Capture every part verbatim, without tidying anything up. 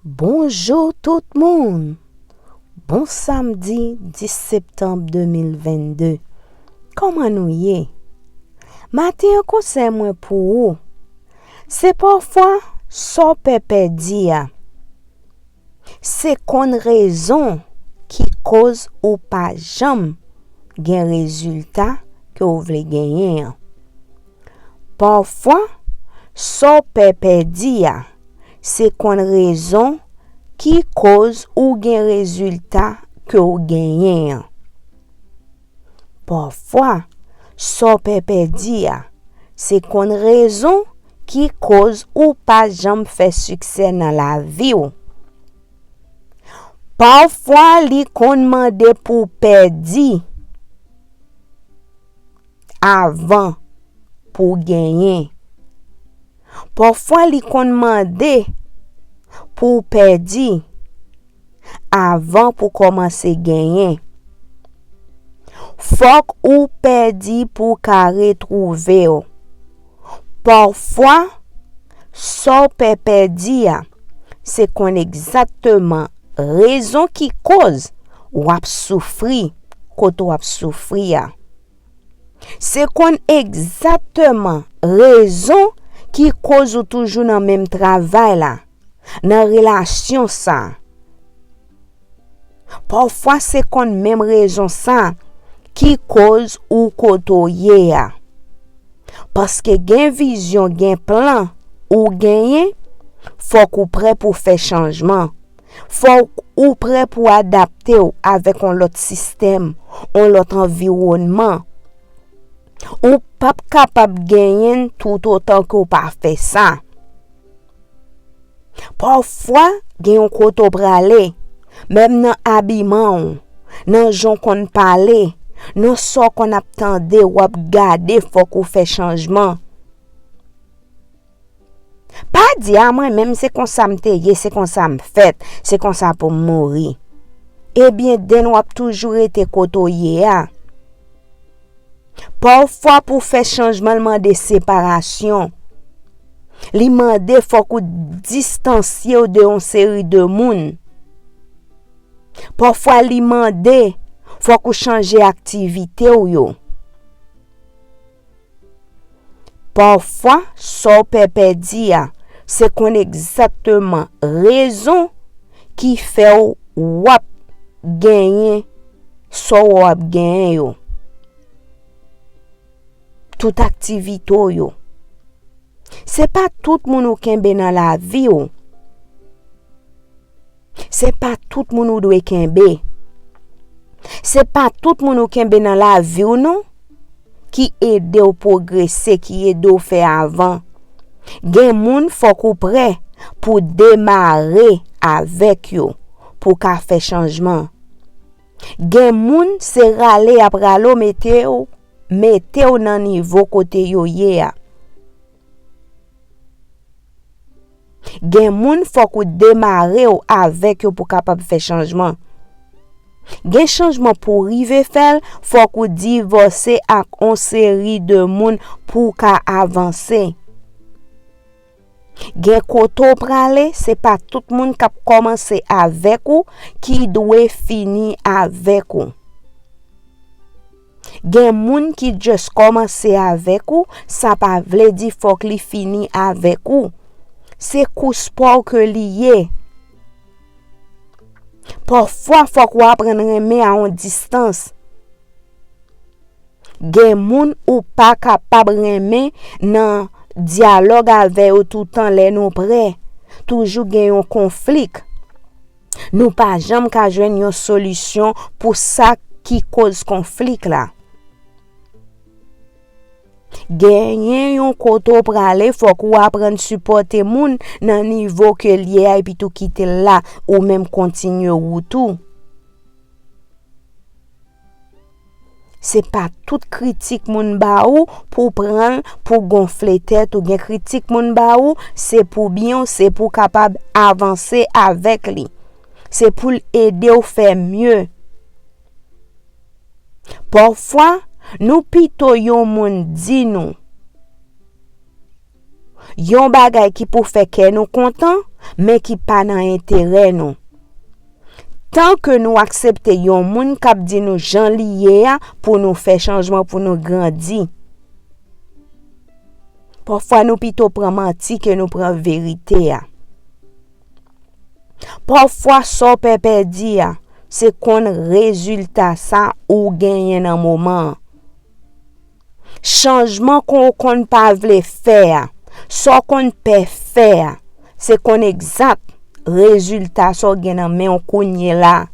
Bonjou tout moun! Bon samdi dis septanm de mil vennde. Kòman nou ye? Maten an konsèy mwen pou ou, se pafwa sa w pè pèdi a, se konn rezon ki koz ou pa janm gen rezilta ke w vle genyen an. Pafwa, sa w pè pèdi a, se konn rezon ki koz ou gen rezilta ke w genyen an. Pafwa, sa w pè pèdi a, se konn rezon ki koz ou pa janm fè siksè nan lavi w. Pafwa, li konn mande pou w pèdi avan pou w genyen. Pafwa, li konn mande pou w pèdi avan pou w kòmanse genyen. Fòk ou pèdi pou w ka retwouve w. Pafwa, sa w pè pèdi a, se konn egzakteman rezon ki koz w ap soufri kote w ap soufri a. Se konn egzakteman rezon ki koz ou toujou nan menm travay la, nan relasyon sa a. Pafwa, se konn menm rezon sa a ki koz ou kote w ye a. Paske gen vizyon, gen plan ou genyen, fòk ou prè pou fè chanjman. Fòk ou prè pou adapte w avèk yon lòt sistèm, yon lòt anviwònman. Ou p ap kapab genyen l toutotan ke w pa fè sa. Pafwa, gen yon kote w prale, menm nan abiman w, nan jan w konn pale, nan sa w konn ap tande, w ap gade, fòk ou fè chanjman. Pa di, "A, mwen menm, se konsa m te ye, se konsa m fèt, se konsa pou m mouri." Ebyen, then w ap toujou rete kote w ye a. Pafwa, pou fè chanjman, l mande separasyon. Li mande fòk ou distansye w de yon seri de moun. Pafwa, li mande fòk ou chanje aktivite w yo. Pafwa, sa w pè pèdi a, se konn egzakteman rezon ki fè w w ap genyen sa w w ap genyen yo. Tout aktivite w yo. Se pa tout moun ou kenbe nan lavi w. Se pa tout moun ou dwe kenbe. Se pa tout moun ou kenbe nan lavi w non, ki ede w pwogrese, ki ede w fè avan. Gen moun fòk ou prè pou demare avèk yo, pou w ka fè chanjman. Gen moun se rale y ap rale w mete w, mete w nan nivo kote yo ye a. Gen moun fòk ou demare w avèk yo pou w kapab fè chanjman. Gen chanjman pou w rive fè l, fòk ou divòse ak yon seri de moun pou w ka avanse. Gen kote w prale, se pa tout moun k ap kòmanse avèk ou ki dwe fini avèk ou. Gen moun ki just kòmanse avèk ou, sa pa vle di fòk li fini avèk ou. Se kous pa w ke li ye. Pafwa, fòk ou aprann renmen a yon distans. Gen moun ou pa kapab renmen nan dyalòg avè yo toutan lè nou prè. Toujou gen yon konflik. Nou pa janm ka jwenn yon solisyon pou sa ki koz konflik la. Genyen yon kote w prale, fòk ou aprann sipòte moun nan nivo ke l ye a, epi tou kite l la, ou menm kontinye wout ou. Se pa tout kritik moun ba ou pou w pran l pou gonfle tèt ou. Gen kritik moun ba ou, se pou byen w, se pou w kapab avanse avèk li. Se pou l ede w fè mye. Pafwa, nou pito yon moun di nou yon bagay ki pou fè kè nou kontan, men ki pa nan enterè nou. Tan ke nou aksepte yon moun k ap di nou jan li ye a pou nou fè chanjman, pou nou grandi. Pafwa nou pito pran manti ke nou pran verite a. Pafwa sa w pè pèdi a, se konn rezilta sa ou genyen nan moman an. Chanjman ke w konn pa vle fè a, sa w konn pè fè a, se konn egzat rezilta sa w gen nan men w kounye la.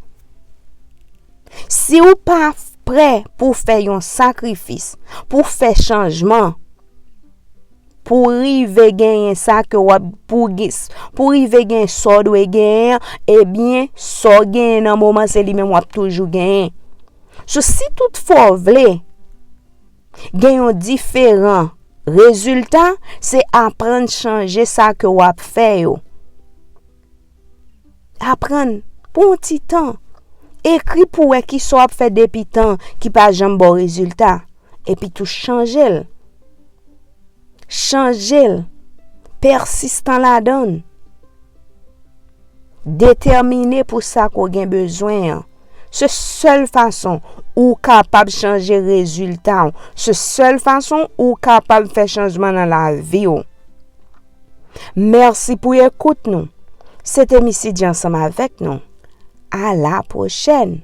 Si w pa prè pou w fè yon sakrifis, pou w fè chanjman, pou w rive genyen sa ke w ap, pou w gen, pou w rive genyen sa w dwe genyen an, ebyen, sa w genyen nan moman, se li menm w ap toujou genyen. So, si toutfwa w vle gen yon diferan rezilta, se aprann chanje sa ke w ap fè yo. Aprann pou yon ti tan. Ekri pou w wè kisa w ap fè depi tan ki pa janm ba w rezilta. Epi tou chanje l. Chanje l. Pèsistan ladan l. Detèmine pou sa ke w gen bezwen an. Se sèl fason ou kapab chanje rezilta w. Se sèl fason ou kapab fè chanjman nan lavi w. Mèsi pou ekout nou. Se te Missy Dja ansanm avèk nou. A la pwochèn!